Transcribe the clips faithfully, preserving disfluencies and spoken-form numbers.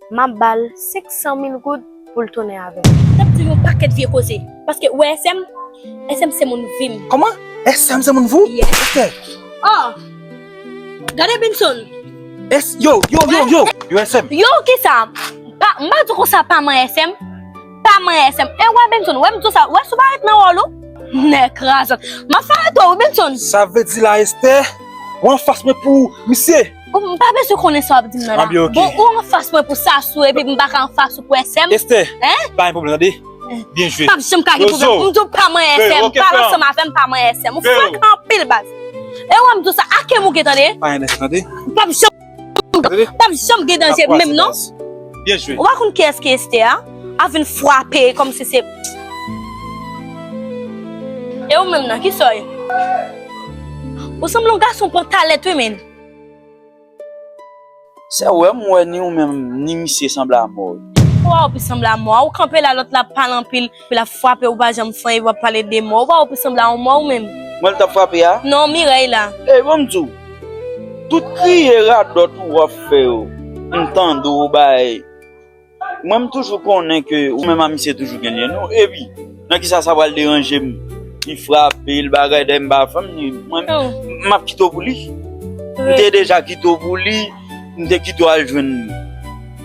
M ap ba l senk san mil goud pou l tounen avè m. N ap di yon pakèt vye koze. Paske, ou wè S M, S M se moun vi m. Kòman? S M se moun vi w? Yes. Estè. Oh! Gade Benson. Es, yo, yo, yo, yo. Yo, S M. Yo, kisa? Pa, m pa di w konsa pa manyen S M. Pa manyen S M. E wè Benson, wè m di w sa, wè si w pa ret nan wòl ou. Nèg krazant. M ap fè arete w, wi, Benson. Sa vle di la, Estè, ou anfas mwen pou misye. Ou, m pa bezwen konnen sa w ap di m nan la. Bon, ou anfas mwen pou Sasou, epi m pa ka anfas ou pou S M. Estè, pa gen pwoblèm, tande? Byen jwe. P ap janm ka gen pwoblèm. M di w pa manyen S M, pa ansanm avè m, pa manyen S M. Ou frenk anpil, baz. E wè m di w sa, a ke m ou gen, tande? Pa gen danje, tande? P ap janm, p ap janm gen danje menm, non? Byen jwe. Ou pa konn kiyès ki Estè a? A vin frape kòmsi se. E ou menm nan, kisa w ye? Ou sanble yon gason pantalèt, wi, men. Sè, wè m wè ni ou menm, ni misye sanble a mò, wi. Ou pa wè w pi sanble a mò a? Ou kanpe la, lòt la ap pale anpil, epi l ap frape, ou pa janm fè anyen, epi w ap pale de mò. Ou pa wè w pi sanble a yon mò ou menm? Mwen l t ap frape a? Non, Mirèy la. Ey, bon, m di w, tout kriye radòt ou w ap fè yo, m tande w bay. Mwen, m toujou konnen ke ou menm a misye toujou gen lyen nou. Epi, nan kisa sa pral deranje m? Li frape, li bagay, dèyè m pa fanm, li, mwen, m ap kite w pou li. M te deja kite w pou li, m te kite w al jwenn li.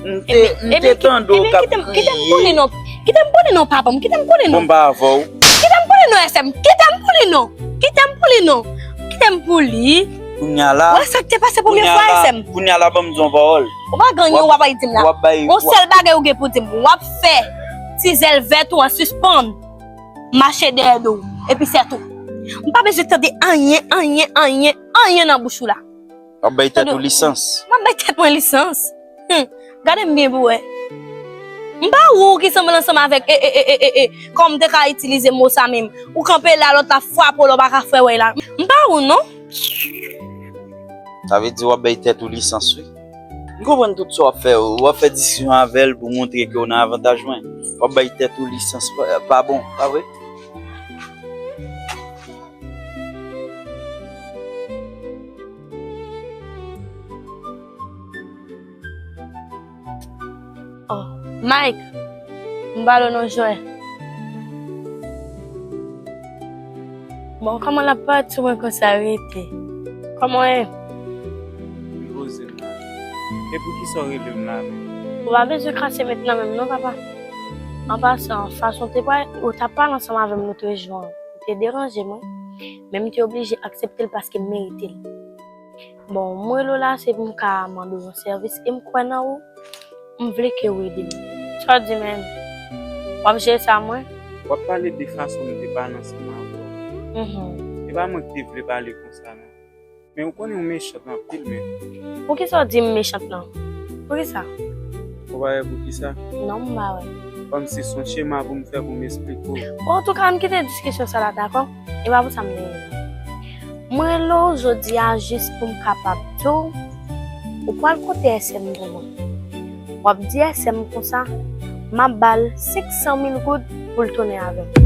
M te, m te tande w k ap kriye. Kite m pou li non. Kite m pou li non, papa m. Kite m pou li non. Bon, m pa avè w. Kite m pou li non, S M. Kite m pou li non. Kite m pou li non. Kite m pou li. Kounye a la. Wè sa k te pase premye fwa, S M. Kounye a la, ban m di yon pawòl. Ou pa gen anyen w ap bay di m la. W ap bay. Yon sèl bagay ou gen pou di m. W ap fè ti zèl vèt ou an sispann mache dèyè do w. Epi sètou. M pa bezwen tande anyen, anyen, anyen, anyen nan bouch ou la. W ap bay tèt ou lisans. M ap bay tèt mwen lisans. Hmm. Gade m byen pou wè. M pa ou ki sanble ansanm avèk, e, e, e, e, e, e, kòm m te ka itilize mo sa menm. Ou kanpe la, lòt la frape w la, ou pa ka fè wè la. M pa ou non. Sa vle di w ap bay tèt ou lisans, wi. M konprann tout sa w ap fè. W ap fè diskisyon avè l pou montre ke w nan avantaj mwen. W ap bay tèt ou lisans, pa, pa bon, pa vre? Oh, Mike, m ba l non jwè. Bon, kòman l ap parèt sou mwen konsa rete? Kòman w ye? M poze m la. E poukisa w rele m la menm? Ou pa bezwen krache met nan men m non, papa. An pasan, fason w te pale, ou t ap pale ansanm avè m lòt jou an, ou te deranje mwen, men m te oblije aksepte l paske m merite l. Bon, m rele w la, se pou m ka mande w yon sèvis e m kwè nan ou. M vle ke w ede m. Sa w di menm? W ap jere sa mwen? W ap pale de fason m te pale ansanm avè w. Mhm. E pa mwen ki te vle pale konsa, non. Men ou konnen ou mechant anpil, men. Poukisa w di m mechant lan? Poukisa? Ou pa wè poukisa? Non, m pa wè. Kòmsi se yon chema pou m fè pou m esplike w. Bon, antouka, ann kite diskisyon sa la, dakò? E pa pou sa m te vin la. Mwen rele w jodi a jis pou m kapab di w, ou pral konte S M pou mwen. W ap di S M konsa, m ap ba l senk san mil goud pou l tounen avè m.